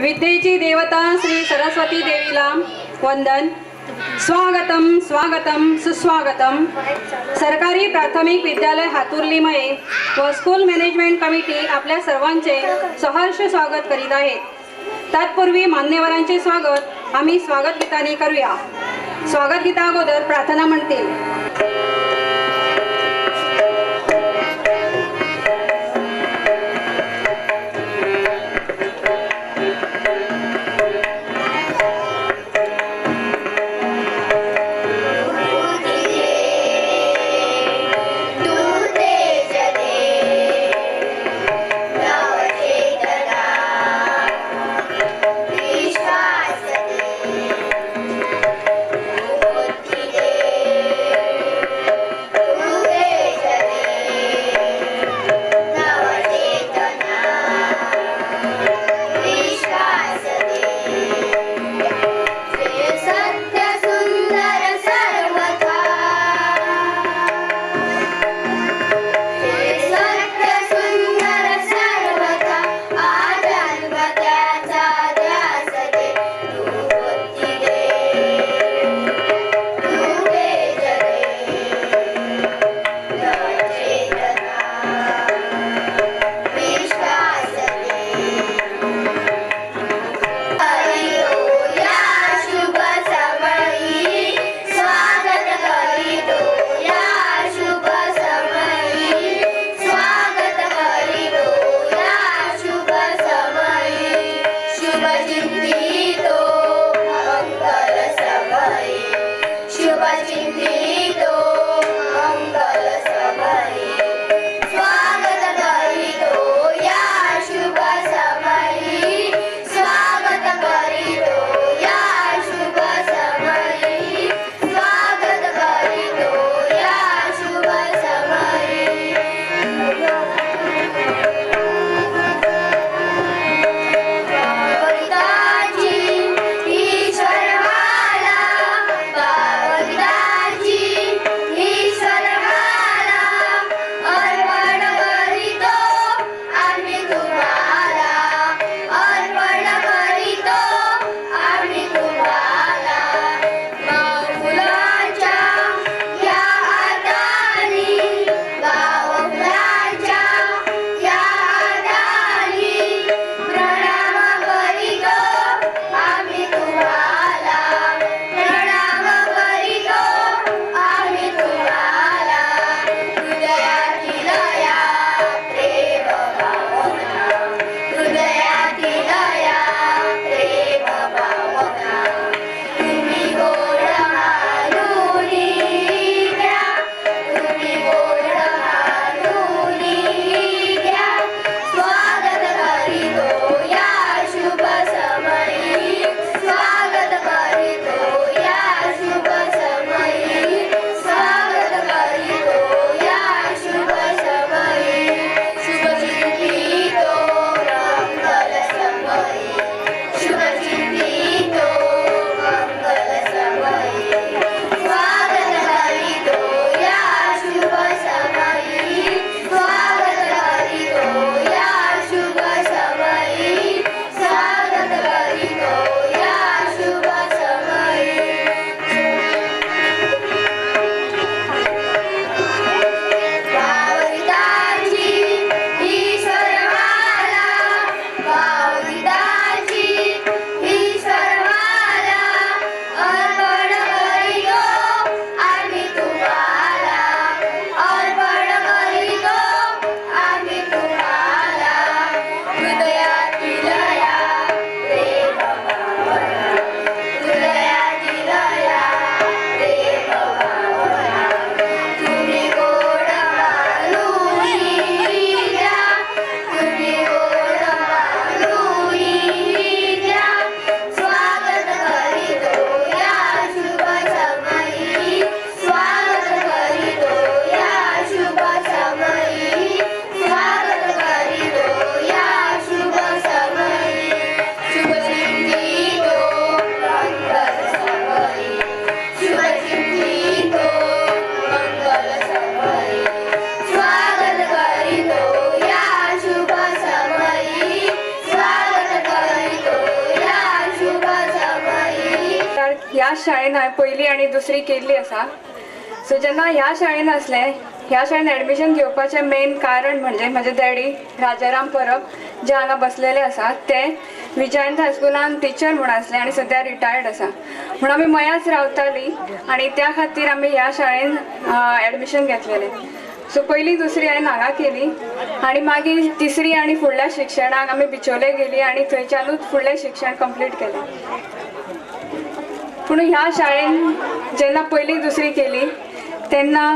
विद्येची देवता श्री सरस्वती देवीला वंदन। स्वागतम स्वागतम सुस्वागतम। सरकारी प्राथमिक विद्यालय हातुर्ली मये व स्कूल मॅनेजमेंट कमिटी आपल्या सर्वांचे सहर्ष स्वागत करीत आहे। तत्पूर्वी मान्यवरांचे स्वागत आम्ही स्वागत गीताने करूया। स्वागत गीता अगोदर प्रार्थना म्हणतील। ह्या शाळेन हांवें पयली आनी दुसरी केल्ली आसा. सो जेन्ना ह्या शाळेन आसलें, ह्या शाळेन एडमिशन घेवपाचें मेन कारण म्हणजे म्हजे डॅडी राजाराम परब जे हांगा बसलेले आसा ते विजयंत हायस्कुलान टिचर म्हूण आसले आनी सद्या रिटायर्ड आसा. म्हूण आमी मयाच रावतालीं आनी त्या खातीर आमी ह्या शाळेन एडमिशन घेतलेलें. सो पयली दुसरी हांवें हांगा केली आनी मागीर तिसरी आनी फुडल्या शिक्षणाक आमी बिचोले गेली आनी थंयच्यानूच फुडलें शिक्षण कंप्लीट केलें. पूण ह्या शाळेन जेन्ना पयली दुसरी केली तेन्ना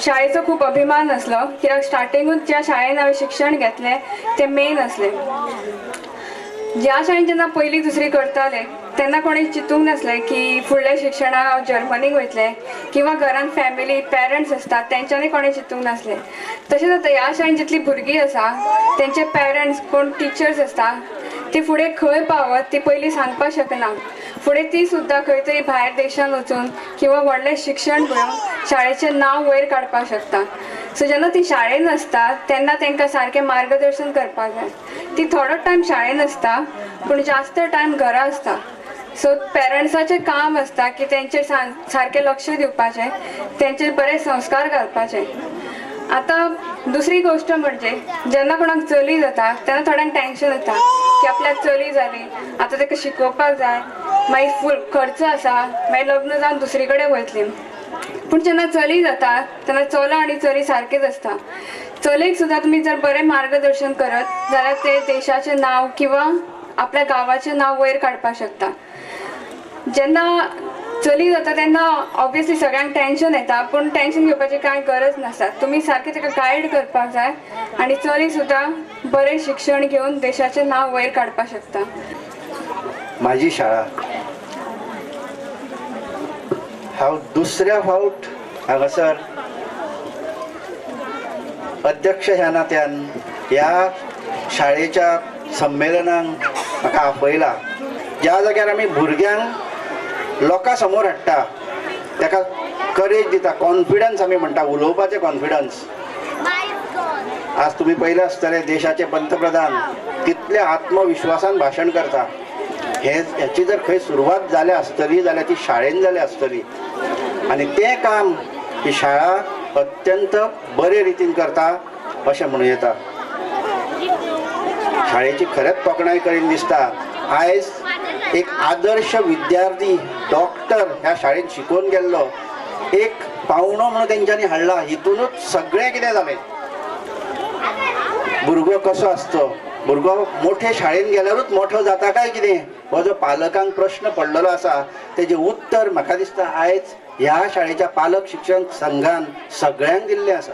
शाळेचो खूब अभिमान आसलो, कित्याक स्टार्टिंगूच ज्या शाळेन हांवें शिक्षण घेतलें तें मेन आसलें. ज्या शाळेन जेन्ना पयली दुसरी करताले तेन्ना कोणें चिंतूंक नासलें की फुडल्या शिक्षणाक हांव जर्मनीक वयतलें किंवा घरान फॅमिली पेरंट्स आसतात तेंच्यांनी कोणें चिंतूंक नासलें. तशेंच आतां ह्या शाळेन जितलीं भुरगीं आसा तेंचे पेरंट्स कोण टिचर्स आसता ती फुडें खंय पावत ती पयलीं सांगपाक शकना. फुडें ती सुद्दां खंय तरी भायर देशान वचून किंवा व्हडलें शिक्षण घेवन शाळेचें नांव वयर काडपाक शकता. सो जेन्ना ती शाळेन आसता तेन्ना तांकां सारकें मार्गदर्शन करपाक जाय. ती थोडो टायम शाळेन आसता पूण जास्त टायम घरा आसता. सो पेरंट्साचें काम आसता की तेंचेर सारकें लक्ष दिवपाचें, तेंचेर बरे संस्कार घालपाचे. आतां दुसरी गोश्ट म्हणजे जेन्ना कोणाक चली जाता तेन्ना थोड्यांक टेंशन येता की आपल्याक चली जाली आतां ताका शिकोवपाक जाय, मागीर फूल खर्च आसा, मागीर लग्न जावन दुसरी कडेन वयतली. पूण जेन्ना चली जाता तेन्ना चलो आनी चली सारकेच आसता. चलयेक सुद्दां तुमी जर बरें मार्गदर्शन करत जाल्यार ते देशाचें नांव किंवा आपल्या गांवाचें नांव वयर काडपाक शकता. जेन्ना चली जाता तेन्ना ऑब्वियसली सगळ्यांक टेंशन येता, पूण टेंशन घेवपाची कांय गरज नासता. तुमी सारकें ताका गायड करपाक जाय आनी चली सुद्दां बरें शिक्षण घेवन देशाचें नांव वयर काडपाक शकता. म्हाजी शाळा हांव दुसऱ्या फावट हांगासर अध्यक्ष ह्या नात्यान ह्या शाळेच्या संमेलनाक म्हाका आपयला. ज्या जाग्यार आमी भुरग्यांक लोकां समोर हाडटा, ताका करेज दिता, कॉन्फिडन्स आमी म्हणटा, उलोवपाचें कॉन्फिडन्स. आज तुमी पळयलें आसतलें देशाचे पंतप्रधान कितल्या आत्मविश्वासान भाशण करता. हे ह्याची जर खंय सुरवात जाल्या आसतली जाल्यार ती शाळेन जाल्या आसतली आनी तें काम ही शाळा अत्यंत बरे रितीन करता अशें म्हणूं येता. शाळेची खरेंच तोखणाय करीन दिसता. आयज एक आदर्श विद्यार्थी डॉक्टर ह्या शाळेंत शिकोवन गेल्लो एक पावणो म्हणून तेंच्यांनी हाडला. हितूनच सगळें कितें जालें. भुरगो कसो आसचो, भुरगो मोठे शाळेन गेल्यारूच मोठो जाता काय कितें हो जो पालकांक प्रश्न पडलेलो आसा तेजें उत्तर म्हाका दिसता आयज ह्या शाळेच्या पालक शिक्षक संघान सगळ्यांक दिल्लें आसा.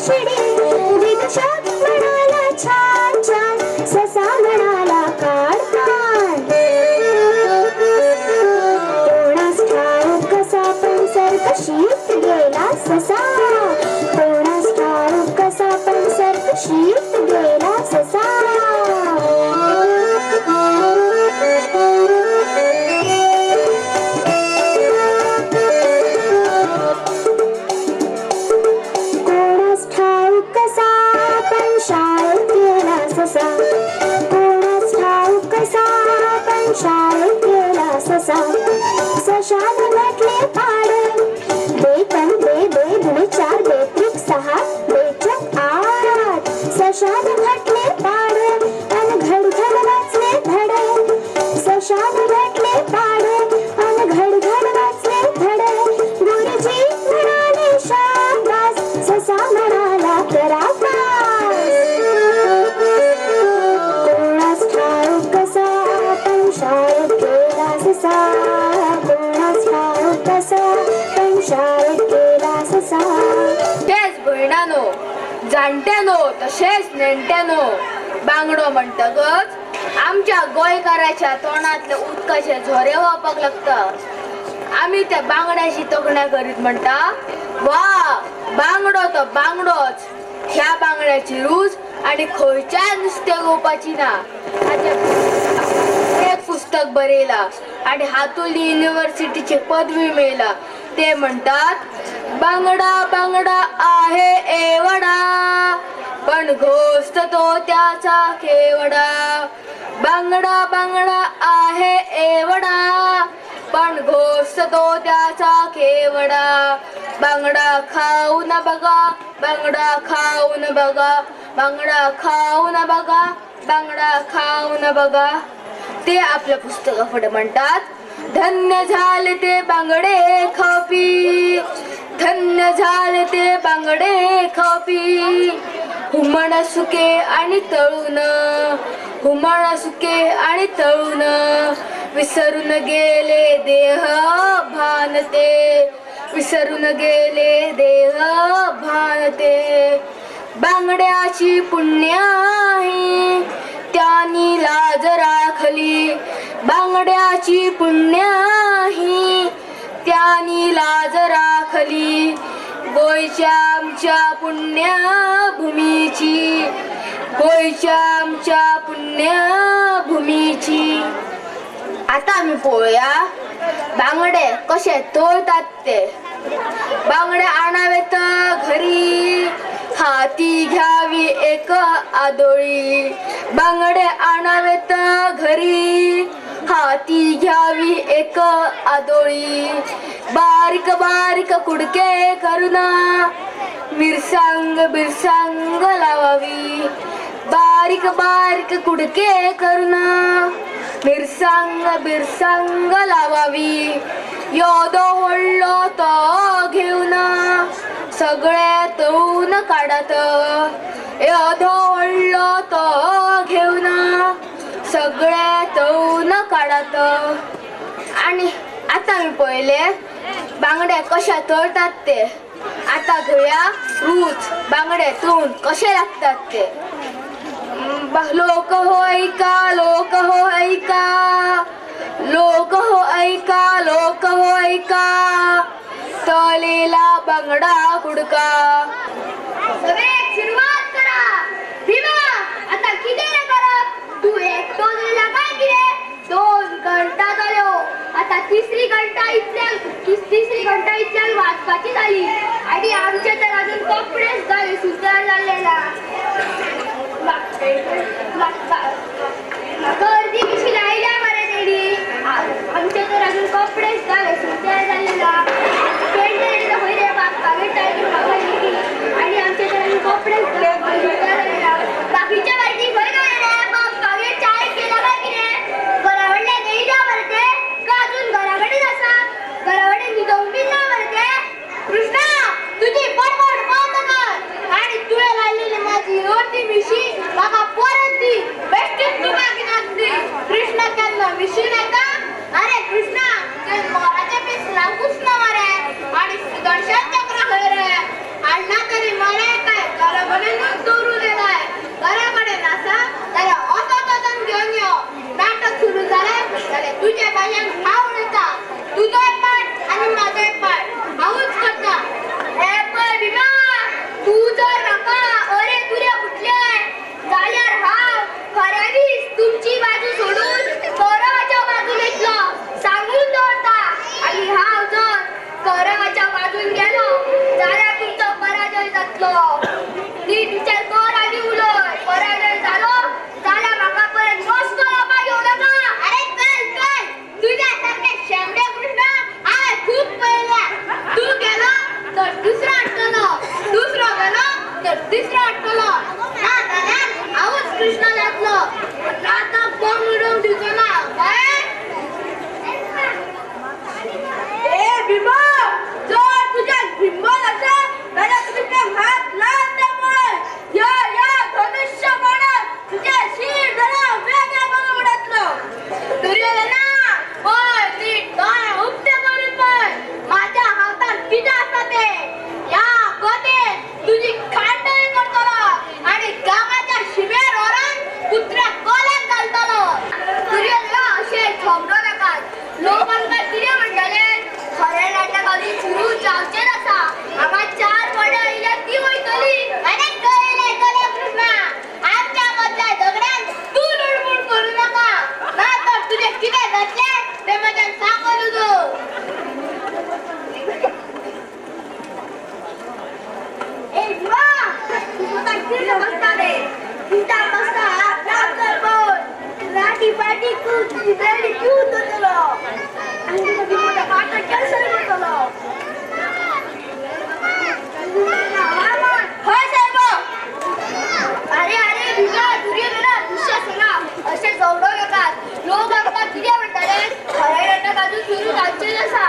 शिडी. विदूषक म्हणाला छान छान, ससा म्हणाला काढ कान. कोणास ठाऊक कसा पण सर्कशीत गेला ससा. कोणास ठाऊक कसा पण सर्कशीत गेला ससा. कोणास ठाऊक कसा पण शाळेत गेला ससा. कोणास ठाऊक कसा पण शाळेत गेला ससा. सशाने म्हटले पाडे, बे पण बे बे दुणे चार, बे त्रिक सहा, बे चौक आठ. सशाने म्हटले पाडे अन घडघड वाचले धडे. सशाने म्हटले पाडे अन घडघड वाचले धडे. गुरुजी म्हणाले शाबास, ससा म्हणाला करा पास. कोणास ठाऊक कसा पण शाळेत गेला ससा. कोणास ठाऊक कसा पण शाळेत गेला ससा. तेच भयणानो, जाणट्यानो तशेंच नेणट्यानो, बांगडो म्हणटकच आमच्या गोंयकाराच्या तोंडांतले उदकाचे झरे व्हांवपाक लागता. आमी त्या बांगड्याची तोखणाय करीत म्हणटा, वा बांगडो तो बांगडोच, ह्या बांगड्याची रूच आनी खंयच्याय नुस्त्याक येवपाची ना. हाचें एक पुस्तक बरयलां आनी हातुली युनिवर्सिटीची पदवी मेळ्ळा. ते म्हणटात, बांगडा बांगडा आहे एवढा, पण घोस्त तो त्याचा केवडा. बांगडा बांगडा आहे एवढा, पण घोस्त तो त्याचा केवडा. बांगडा खाऊन बघा, बांगडा खाऊन बघा, बांगडा खाऊन बघा, बांगडा खाऊन बघा. ते आपल्या पुस्तका फुडें म्हणटात, धन्य झाले ते बांगडे खावपी, धन्य झाले ते बांगडे खावपी. हुमण सुके आणि तळून, हुमण सुके आणि तळून, विसरून गेले देह भान ते, विसरून गेले देह भान ते. बांगड्याची पुण्याही त्यांनी लाज राखली. बांगड्याची पुण्याही त्यांनी लाज राखली. गोंयच्या आमच्या पुण्यभूमीची, गोंयच्या आमच्या पुण्यभूमीची. आता आमी पळोवया बांगडे कशे तळतात ते. बांगडे आणावेत घरी, हाती घ्यावी एक आदोळी. बांगडे आणावेत घरी, हाती घ्यावी एक आदोळी. बारीक बारीक कुडके करून मिरसांग बिरसांग लावावी. बारीक बारीक कुडके करून मिरसांग बिरसांग लावावी. योदो व्हडलो तो घेवन सगळे तळून काडात. योदो व्हडलो तो घेवन सगळे तळून काडात. आनी आतां आमी पळयले बांगडे कशे तळतात ते. आतां घेवया रूच, बांगडे तळून कशे लागतात ते. लोक हो ऐका, लोक हो ऐका, लोक हो ऐका, लोक हो ऐका, तळलेला बांगडा कुडका. सगळे सुरवात करा. भीमा आता कितें रे करप? तूं एकटो जाल्यार काय कितें? 2 घंटा जाल्यो, आता तिसरी घंटा इतल्यान, तिसरी घंटा इतल्यान वाजपाची जाली आनी आमचे तर अजून कपडेच घाले सुद्दां जाल्ले ना. म्हाका अर्दी कशी लायल्या मरे तेणी. आमचे तर अजून कपडेच घाले सुद्दां जाल्ले ना. पेंट खंय रे बाप्पागेर आनी आमचे तर अजून कपडे सुद्दां जाल्ले ना. बाकीच्या पार्टी खंय गेले रे? बाप्पागेर चाय केला काय कितें? घरा कडल्यान येयल्या मरे ते का अजून घरा कडेन आसा? घरा कडेन न्हिदोंक बीन ना मरे ते? कृष्णा तुजी बडबड बंद कर आनी तुवें घाल्लेली म्हाजी अर्दी मिशी म्हाका परत दी. बेश्टी जातलो. नीट विचार कर आनी उलय. पराजय जालो जाल्यार म्हाका परत मस्को लावपाक येवं नाका. अरे चल चल, तुज्या सारके शेंबडे कृष्ण हांवें खूब पळयल्या. तूं गेलो तर दुसरो हाडटलो, दुसरो गेलो तर तिसरो हाडटलो, ना जाल्यार हांवूच कृष्ण जातलो. आतां बॉम्ब उडोवंक दिवचो ना. कळ्ळें? ए भीमा, जर तुझ्या हिम्मत असेल जाल्यार कृष्णाक हात लाव पळय. या या धनुष्य बाणान तुझ्या शीर धरा वेगळें करून उडयतलो. दुर्योधना, पळय नीट दोळे उक्ते करून पळय माझ्या हातान कितें आसा तें. ह्या गदेन तुजी खांडणी करतलो आनी गांवाच्या शिमेर व्हरून कुत्र्या कोल्याक घालतलो. दुर्योधना, अशें झगडो नाकात. लोक आमकां कितें म्हणटले? खरें नाटक अजून सुरू जावचेंच आसा. हांगा 4 वडे आयल्या ती वयतली. आनी कळ्ळें कळ्ळें कृष्णा, आमच्या मदल्या झगड्यान तूं लुडबूड करूं नाका, ना तर तुजें कितें जातलें तें म्हज्यान सांगूं नजो. ए भीमा, तूं स्वता कितें बसता रे? कित्याक बसता? राव कर पळय. राटी पाटी तुजी बेडी घेवन वतलो आनी तुका भीमाच्या पाटार कॅन्सल करतलो. हय साहेब. अरे अरे भीमा, दुर्योधना, दुःशासना, अशें झगडो नाकात. लोक आमकां कितें म्हणटले? खरें नाटक अजून सुरू जावचेंच आसा.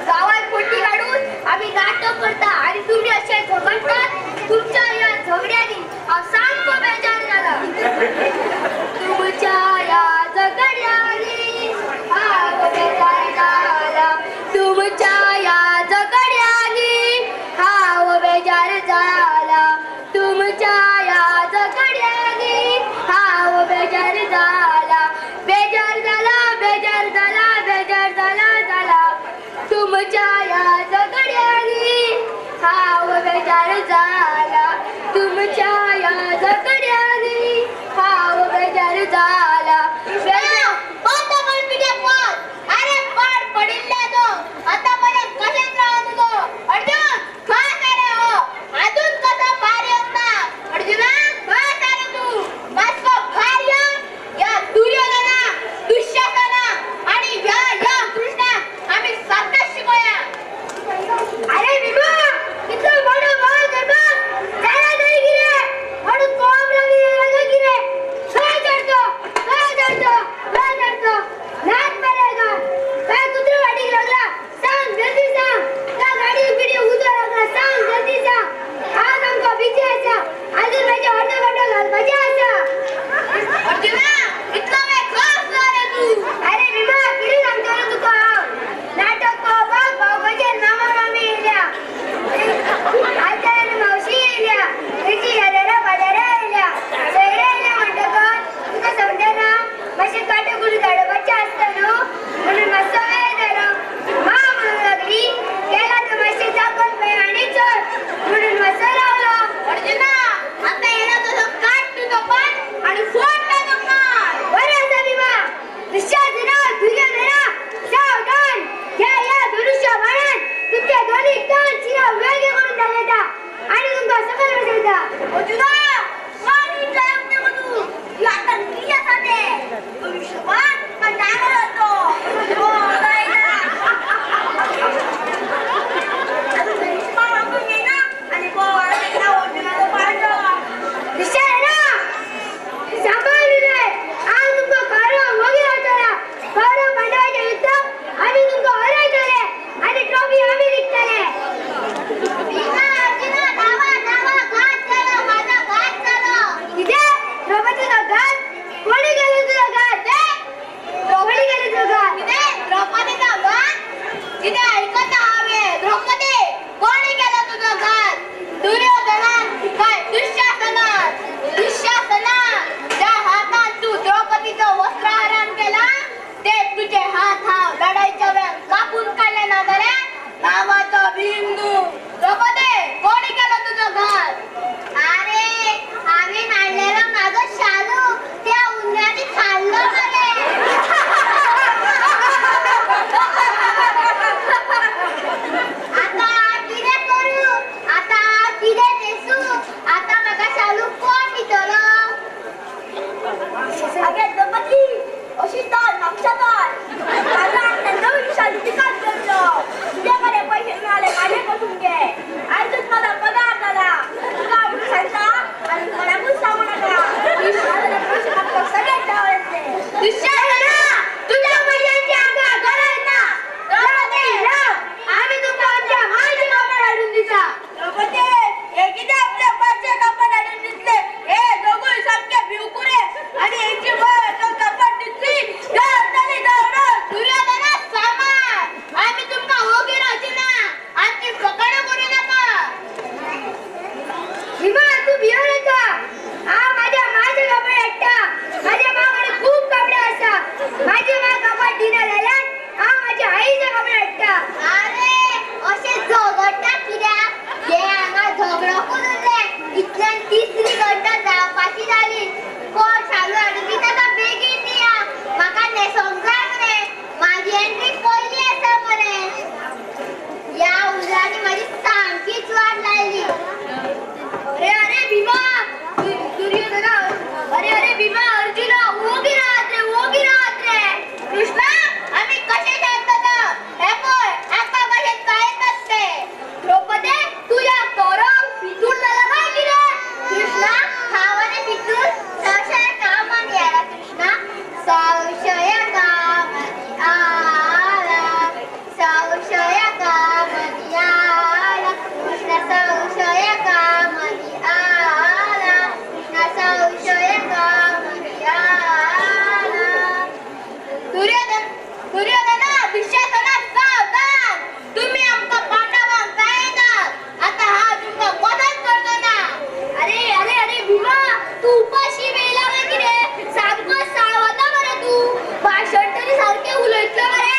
गांवांत पट्टी काडून आमी नाटक करता आनी तुमी अशें झगडटात. तुमच्या ह्या झगड्यांनी हांव सामको बेजार जाला. तुमच्या ह्या झगड्यांनी हांव बेजार जाला. तुमच्या ह्या झगड्यांनी हांव बेजार जाला. तुमच्या ह्या झगड्यांनी हांव बेजार जाला. बेजार जाला, बेजार जाला, बेजार जाला जाला. तुमच्या ह्या झगड्यांनी हांव बेजार जाला. तुमच्या ह्या झगड्यांनी हांव बेजार जाला. बंद कर तुजें पद. अरे पाड पडिल्ल्या तो आतां पर्यंत कशेंच रावत तुजो. अर्जुन, खंय आसा रे हो? अजून कसो भायर येवंक ना? अर्जुना, खंय आसा रे तूं? मातसो भायर यो. ह्या दुर्योधनाक, दुःशासनाक आनी ह्या ह्या कृष्णाक आमी सारकेच शिकोया. अरे भीमा, इतलो मोठो बोल करपाक जाणा तरी कितें? म्हणून कोण लागली कितें? खंय चडतो, खंय चडतो, खंय चडतो? नाच मरे का? काय कुत्रो वाटीक लागला? सांग जल्दी सांग. काय गाडी बिडी उजो लागला? सांग जल्दी सांग. हांव सामको बिजी आसा. आजून म्हजें अर्दो घंटो घालपाचें आसा. अर्जुना, इतलो वेळ खंय आसलो रे तूं? अरे भीमा, कितें सांगतलो तुका हांव? नाटक पळोवपाक भावपाचे मामा मामी येयल्या, आत्या आनी मावशी येयल्या, तेची शेजाऱ्या पाजाऱ्या येयल्या, सोयरे येयल्या. म्हणटकच तुका समजना, मातशें कांटे कुरू धाडपाचें आसता न्हू, म्हणून मातसो वेळ जालो. मां म्हणूंक लागली, गेला तर मातशें दाखोवन पळय आनी चल, म्हणून मातसो रावलो. अर्जुना, आतां येयला तसो काड तुजो पाट आनी फोड ताजो कान. बरें आसा भीमा. दुःशासना, दुर्योधना, सावधान. ह्या ह्या धनुष्य बाणान तुमच्या दोनी कान शिरा वेगळे करून दाखयता आनी तुमकां सकयल बसयता. अर्जुना, कोण विचारप नको तूं. तूं आतां कितें आसा तें? धनुष्यबाण काय नांगर तो? आतां धनुष्यबाण वापरूंक येयना आनी पळय अर्जुनाचो पांडो. दुःशासना, सांबाळ विनय. हांव तुमकां कौरव वगी रावतलो. कौरव पांडवाच्या युद्धाक आमी तुमकां हरयतले आनी ट्रॉफी आमी जिखतले. भीमा, अर्जुना, धावा धावा, घात जालो माझा. भियों नाका. हांव म्हाज्या माचे कपडे हाडटा. म्हाज्या माँ कडेन खूब कपडे आसा. म्हाजी माँ कपाट दिना जाल्यार हांव म्हाज्या आईचे कपडे हाडटा. अरे अशें झगडटा कित्याक? हे हांगा झगडोकूच उरलें. इतल्यान तिसरी घंटा जावपाची जाली. कोण शालू हाडून दिता तो बेगीन दिया. म्हाका न्हेसोंक जाय मरे. म्हाजी एंट्री पयली आसा मरे. ह्या उजरांनी म्हाजी सामकीच वाट लायली. अरे अरे भीमा, दुर्योधना, अरे अरे भीमा, अर्जुना, ओगी राहात रे, ओगी राहात रे. कृष्णा, आमी कशें शांतता? हे पळय आमकां कशें चाळयतात ते. द्रौपदे, तुज्या तोराक फितूर जाला काय कितें? कृष्णा, हांव आनी फितूर संशय कामानी आयला. कृष्णा, संशय कामानी आला, संशय कामानी आला, कृष्ण संशय कामानी आला, कृष्ण संशय कामानी आला. दुर्योधन, दुर्योधना, दुःशासना, सावधान. तुम्ही आमकां पांडवांक जायनात. आतां हांव तुमकां मदत करचो ना. अरे अरे अरे भीमा, तूं उपाशी मेला काय कितें? सामको साळवता मरे तूं. भाशण तरी सारकें उलयतलो मरे,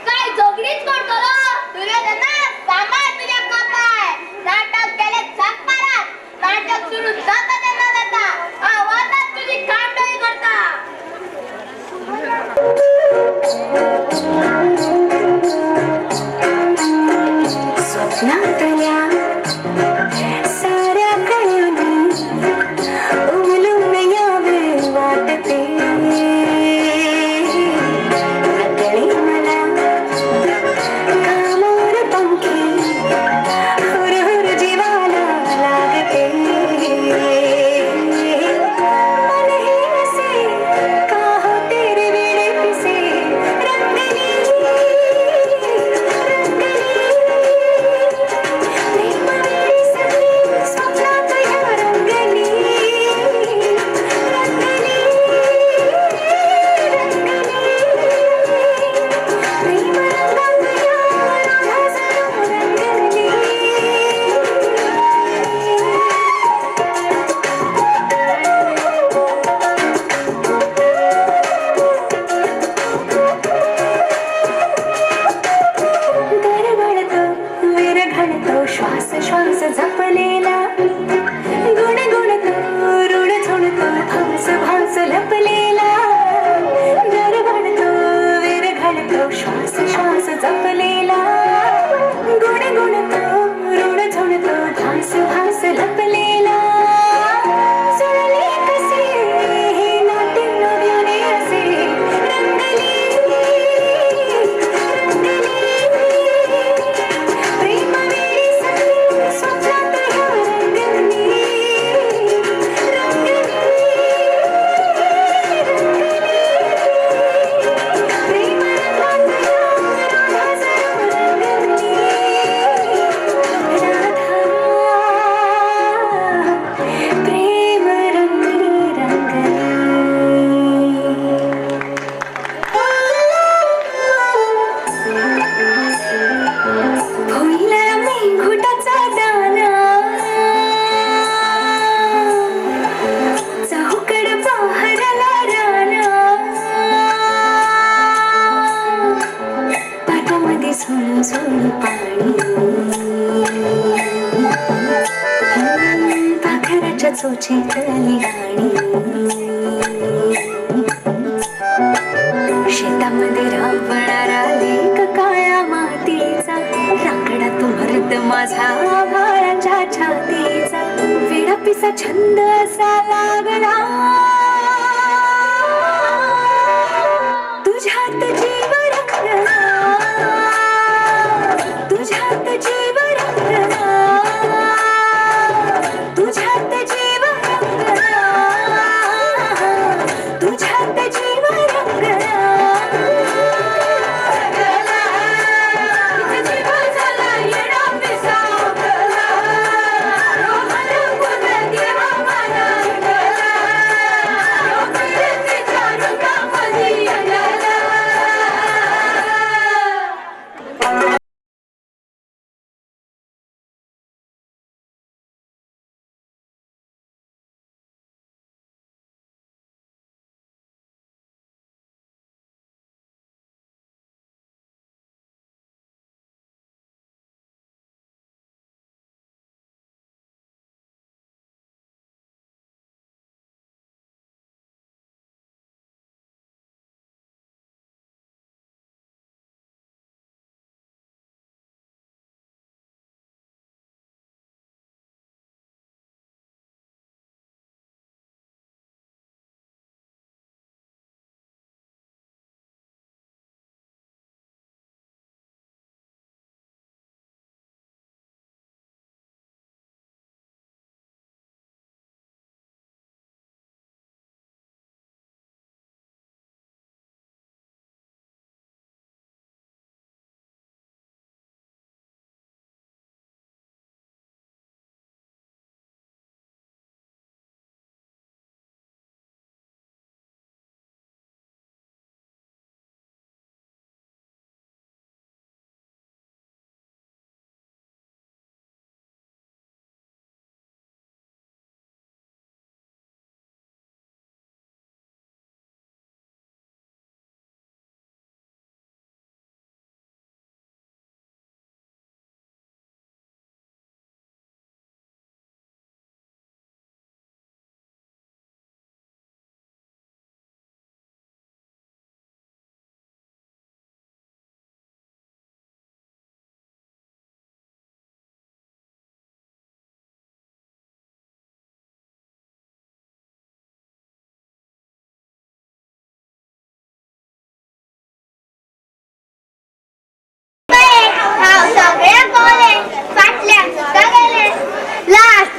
काय झगडीच करतलो? दुर्योधना, सांबाळ तुज्या कपाळ. नाटक केलें झक मारात. नाटक सुरू जाता तेन्ना जाता. हांव वतात तुजी कामडोळी करता. स्वप्नातल्या साऱ्या कळ्यांनी उमलून यावे वाटते. नकळे मला कामोर पंखी हुर हुर जीवाला लागते. मन ही असे का हो तेरे वेडे पिसे रंगली रंगली प्रेमवेडी सगळी स्वप्नात ह्या रंगली रंगली रंगली प्रेमरंगात ह्या राधा जणू रंगली. दरवळतो विरघळतो श्वास श्वास जपलेला, गुणगुणतो ऋण झुणतो भास भास लपलेला. दरवळतो विरघळतो श्वास श्वास जपलेला, गुणगुणतो ऋण झुणतो भास भास लपलेला. जुळले कसे हे नाते नव्याने असे रंगली रंगली प्रेमवेडी सगळी स्वप्नात ह्या रंगली रंगली रंगली प्रेमरंगात ह्या राधा जणू रंगली. राधा प्रेमरंगी रंगली. फुलला मेघुटाचा दाना, चहूकड बहरला राना. पाटामध्ये झुळू झुळू पाणी, पाखराच्या चोचीतली गाणी. शेतामध्ये राबणारा लेक काळ्या मातीचा, रांगडा तो मर्द माझा आभाळाच्या छातीचा. वेडा पिसा छंद असा लागला, तुझ्यात जीव रंगला, तुझ्यात जीव रंगला, तुझ्यात जीव रंगला, तुझ्यात जीव रंगला. जीव झाला येडा पिसा उगला, रोहन कुल देवा मला.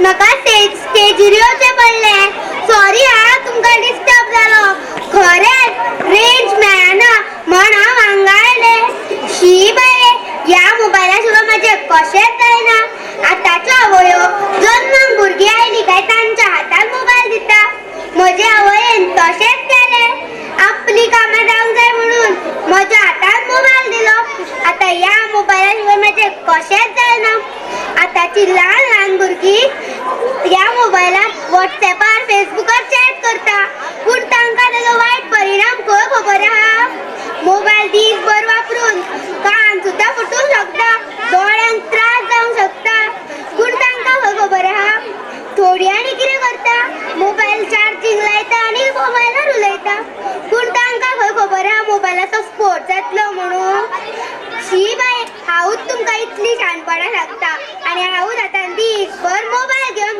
म्हाका स्टेजीर येवचें पडलें. सॉरी हा, तुमकां डिस्टर्ब जालो. खरेंच रेंज मेळना म्हण हांव हांगा आयलें. शी बाये, ह्या मोबायला शिवाय म्हाजें कशेंच जायना. आतांच्यो आवयो जल्माक भुरगीं आयलीं काय तांच्या हातान मोबायल दिता. म्हजे आवयन तशेंच केलें. आपली कामां जावंक जाय म्हणून म्हज्या हातान मोबायल दिलो. आतां ह्या मोबायला शिवाय म्हाजें कशेंच जायना. आतांची ल्हान ल्हान भुरगीं ह्या मोबायलार वॉट्सॅपार फेसबुकार चॅट करता, पूण तांकां तेजो वायट परिणाम खंय खबर आहा. मोबायल दीसभर वापरून कान सुद्दां फुटूंक शकता, दोळ्यांक त्रास जावंक शकता, पूण तांकां खंय खबर आहा. थोडी आनी कितें करता, मोबायल चार्जींग लायता आनी मोबायलार उलयता, पूण तांकां खंय खबर आहा मोबायलाचो स्फोट जातलो म्हणून. शी बाये, हांवूच तुमकां इतली शाणपणां सांगता आनी हांवूच आतां दीसभर मोबायल घेवन